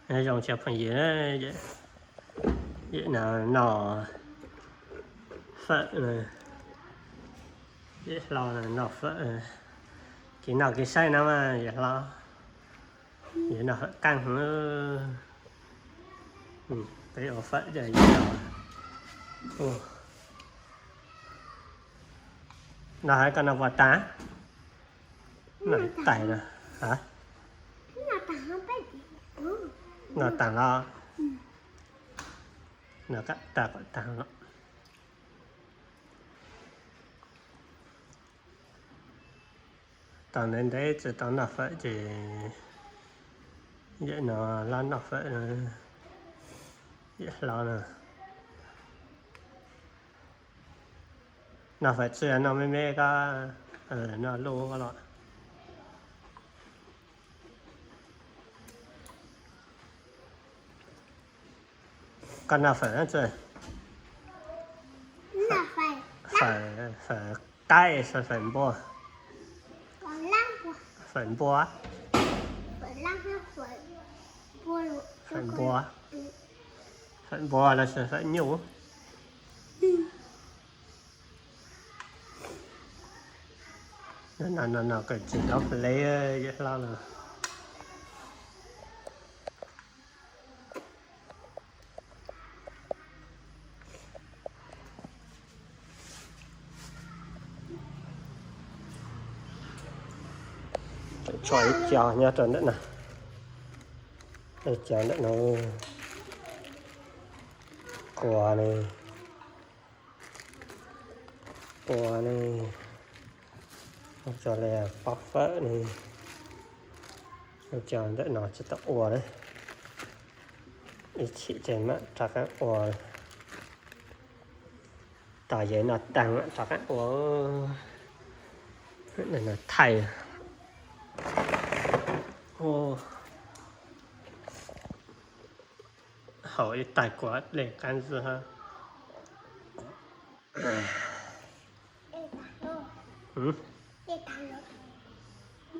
Nyob zoo cov phooj ywg, yawm no noj fawm, yawm hlob noj fawm, kev noj kev saib no mas yawm hlob, yawm noj fawm qeej. Peb ua fawm ces yawm noj. Noj hais koj noj puas tas? Noj ib tais no. Ha? Noj tas los? Noj kom tag kom tag los. Tau ntev ntev tsis tau noj fawm ces yawm no hlob noj fawm, yawm hlob no. Noj fawm tsis noj me me ko, noj luj los. Koj noj fawm tsi? Fawm qaib, fawm npua? Fawm npua? Fawm npua, fawm npua los sis fawm nyuj? No no no, kawm tsis tau hlev yawm hlob no. Tso ib co nyob rau ntawm no. Ib co ntawm no. Kua ne, kua ne, tso li pob fawm ne. Ib co ntawm no tsis tau ua na. Ib chim ces mam rov qab ua. Tos yawm no tag mam rov qab ua. Thaij. Haus ib tais kua dej qab ntxwg.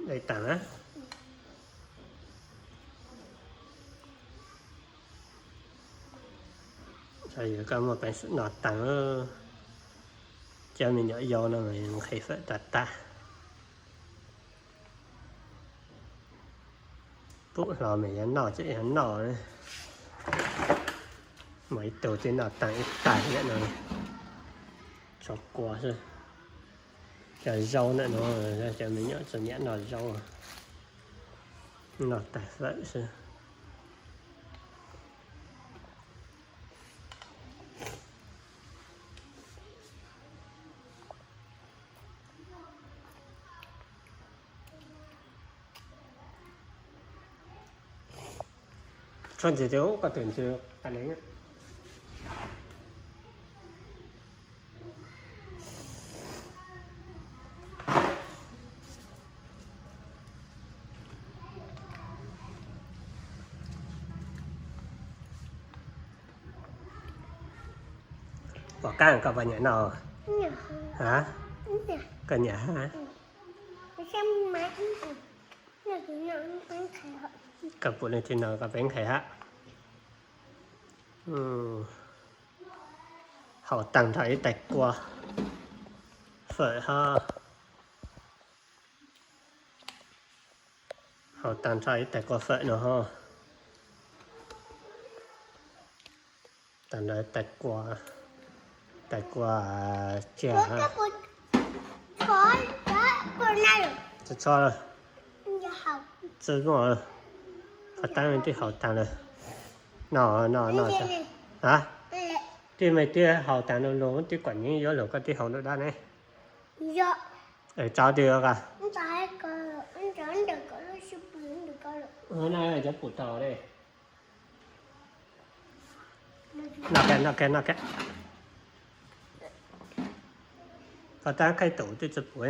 Dej tag na. Yog koj muaj peev xwm noj taag, cov me nyuam yaus no nqhis fawm tag tag. Pum hlo mas yuav noj ces yuav noj. Muaj ib tug twb noj taag ib tais lawm no. Tso kua xwb. Cov zaub ntawm no, cov me nyuam txom nyem noj zaub, noj tais fawm xwb. Tshuav ntxiv tias koj tus ntxhw qas leev. Pom qab koj puas nyiam noj? Ha? Koj nyiam ha? Koj pum leej twg no koj peb nqhis hab. Haus tag nrho ib tais kua fawm ho. Haus tag nrho ib tais kua fawm no ho. Tag nrho tais kua, tais kua tsiaj. Txhob, txhob, txhob muaj. Qhov tab twb haus tag lawm. No no no. A, twb me twb haus tag lug lug twb kom nyiv yuav lug koj twb haus lug dab ne. Tso twg a. No cov pum tau le. Noj kiag, noj kiag, noj kiag. Koj tab qaib tus twb tsi pum,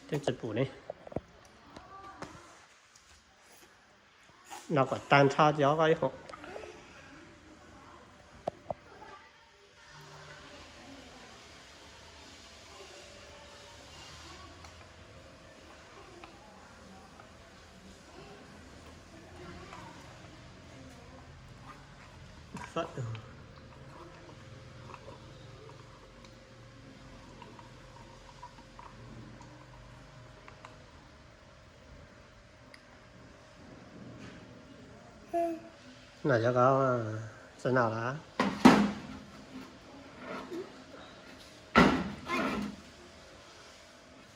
twb tsi pum ne. No kom tag nrho cov koj ib hom. Pawm. Noj cov koj tsis noj lawm.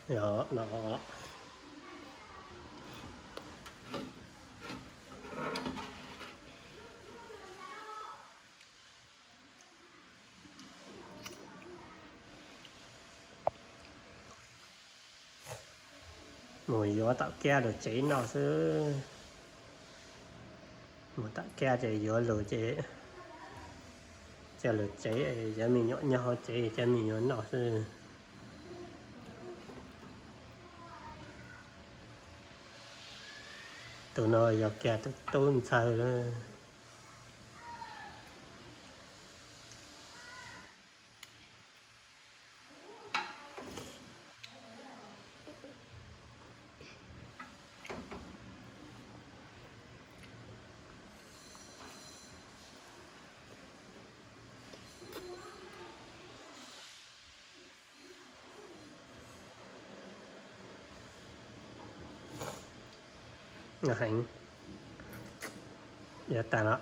Yog no. Mus yuav tom kiab lawv tsev noj xwb. Mus tom kiab ces yuav lus ces coj lawv tsev, cov me nyuam nyob hauv tsev cov me nyuam noj xwb. Tus no yog kiag tus tub ntxawg. Heev, yuav tag los.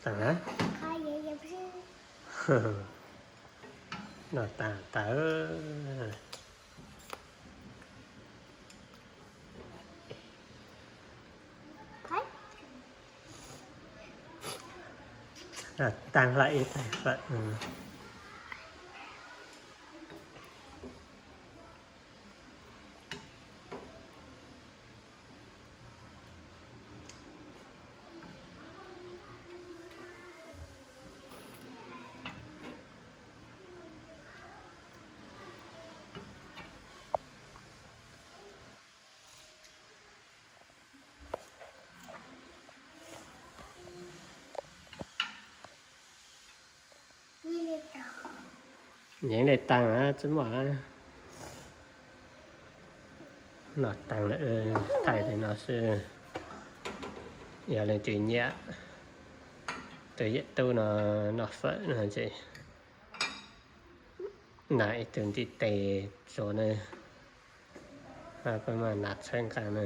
Tag na. Noj tag tawv. Tag hlais ib tag hlais. Yeej li taag tsi muaj. Noj taag lawm, thaij li no xwb. Yog leej twg nyiam, tus yawm tub no noj fawm no ces nas ib tug ntiv tes tsuav na, peb mam nas txhawb nqa na.